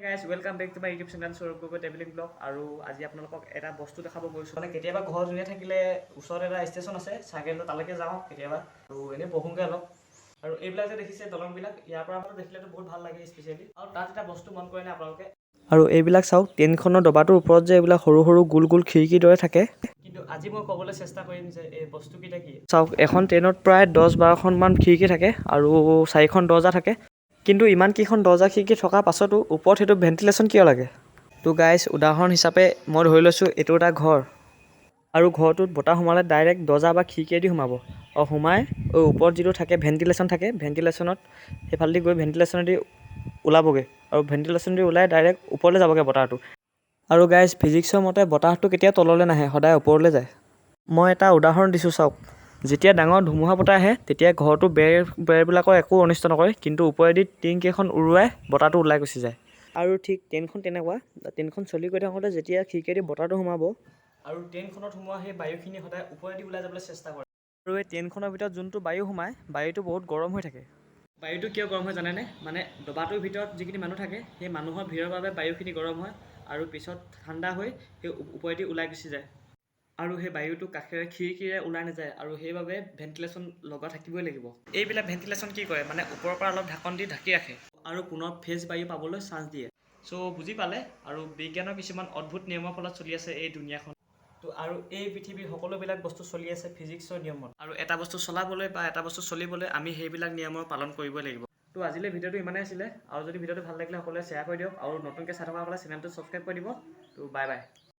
Guys, welcome back to my YouTube channel Sourav Gogoi travelling blog. আৰু আজি আপোনালোকক এটা বস্তু দেখাব গৈছোঁ। মানে কেতিয়াবা ঘৰত এনেই থাকিলে ওচৰত এটা ষ্টেচন আছে, চাইকেলটো তালৈকে যাওঁ কেতিয়াবা আৰু এনেই বহোঁগৈ অলপ। আৰু এইবিলাক যে দেখিছে দলংবিলাক, ইয়াৰ পৰা মানে দেখিলেতো বহুত ভাল লাগে স্পেচিয়েলি। আৰু তাত এটা বস্তু মন কৰেনে আপোনালোকে? আৰু এইবিলাক চাওক, ট্ৰেইনখনৰ ডবাটোৰ ওপৰত যে এইবিলাক সৰু সৰু গোল গোল খিৰিকীৰ দৰে থাকে। কিন্তু আজি মই ক'বলৈ চেষ্টা কৰিম যে এই বস্তুকেইটা কি। চাওক, এখন ট্ৰেইনত প্ৰায় 10-12খনমান খিৰিকী থাকে আৰু চাৰিখন দৰ্জা থাকে। কিন্তু ইমানকেইখন দৰ্জা খিৰিকী থকা পাছতো ওপৰত সেইটো ভেণ্টিলেশ্যন কিয় লাগে? তো গাইজ, উদাহৰণ হিচাপে মই ধৰি লৈছোঁ এইটো এটা ঘৰ আৰু ঘৰটোত বতাহ সোমালে ডাইৰেক্ট দৰ্জা বা খিৰিকীয়েদি সোমাব আৰু সোমাই ওপৰত যিটো থাকে ভেণ্টিলেশ্যন থাকে, ভেণ্টিলেশ্যনত সেইফালেদি গৈ ভেণ্টিলেশ্যনেদি ওলাবগৈ আৰু ভেণ্টিলেশ্যনেদি ওলাই ডাইৰেক্ট ওপৰলৈ যাবগৈ বতাহটো। আৰু গাইজ, ফিজিক্সৰ মতে বতাহটো কেতিয়াও তললৈ নাহে, সদায় ওপৰলৈ যায়। মই এটা উদাহৰণ দিছোঁ, চাওক, যেতিয়া ডাঙৰ ধুমুহা বতাহ আহে তেতিয়া ঘৰটো বেৰবিলাকৰ একো অনিষ্ট নকৰে, কিন্তু ওপৰেদি টিংকেইখন উৰুৱাই বতাহটো ওলাই গুচি যায়। আৰু ঠিক ট্ৰেইনখন তেনেকুৱা, ট্ৰেইনখন চলি গৈ থাকোঁতে যেতিয়া খিৰিকীয়েদি বতাহটো সোমাব আৰু ট্ৰেইনখনত সোমোৱা সেই বায়ুখিনি সদায় ওপৰেদি ওলাই যাবলৈ চেষ্টা কৰে। আৰু এই ট্ৰেইনখনৰ ভিতৰত যোনটো বায়ু সোমায়, বায়ুটো বহুত গৰম হৈ থাকে। বায়ুটো কিয় গৰম হয় জানেনে? মানে ডবাটোৰ ভিতৰত যিখিনি মানুহ থাকে, সেই মানুহৰ ভিৰৰ বাবে বায়ুখিনি গৰম হয় আৰু পিছত ঠাণ্ডা হৈ সেই ওপৰেদি ওলাই গুচি যায়। আৰু সেই বায়ুটো কাষেৰে খিৰিকীৰে ওলাই নাযায় আৰু সেইবাবে ভেণ্টিলেশ্যন লগা থাকিবই লাগিব। এইবিলাক ভেণ্টিলেশ্যন কি কৰে? মানে ওপৰৰ পৰা অলপ ঢাকন দি ঢাকি ৰাখে আৰু পুনৰ ফ্ৰেছ বায়ু পাবলৈ চান্স দিয়ে। চ' বুজি পালে? আৰু বিজ্ঞানৰ কিছুমান অদ্ভুত নিয়মৰ ফলত চলি আছে এই দুনীয়াখন। তো আৰু এই পৃথিৱীৰ সকলোবিলাক বস্তু চলি আছে ফিজিক্সৰ নিয়মত আৰু এটা বস্তু চলাবলৈ বা এটা বস্তু চলিবলৈ আমি সেইবিলাক নিয়মৰ পালন কৰিবই লাগিব। তো আজিলৈ ভিডিঅ'টো ইমানেই আছিলে। আৰু যদি ভিডিঅ'টো ভাল লাগিলে সকলোৱে শ্বেয়াৰ কৰি দিয়ক আৰু নতুনকৈ চাই থকাসকলে চেনেলটো ছাবস্ক্ৰাইব কৰি দিব। তো বাই বাই।